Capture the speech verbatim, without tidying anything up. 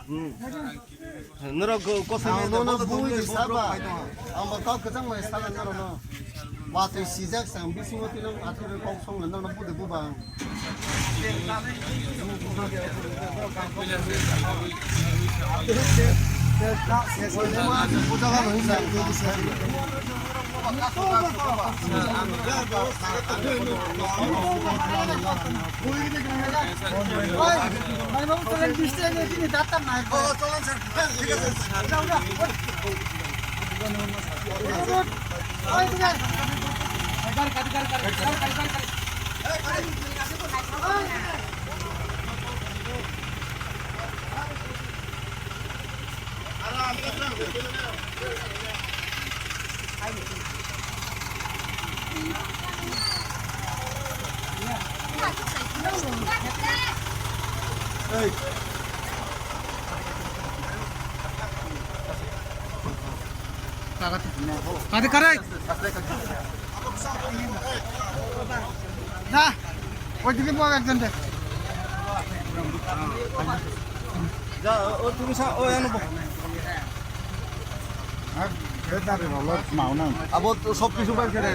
Hmm. Norok ko-, kosoi Ang mai nono tongma bui tongma di saba. Ang bo kok kwchang mai saba norok no. Watwi sijak sang bisingo tino athwrwi kok song le norok budi bubang. Kati karai. Da. Oidikin bo ekjon de. Ja, o tumi sa, o ano bo. Abo to sob kisu bai khere.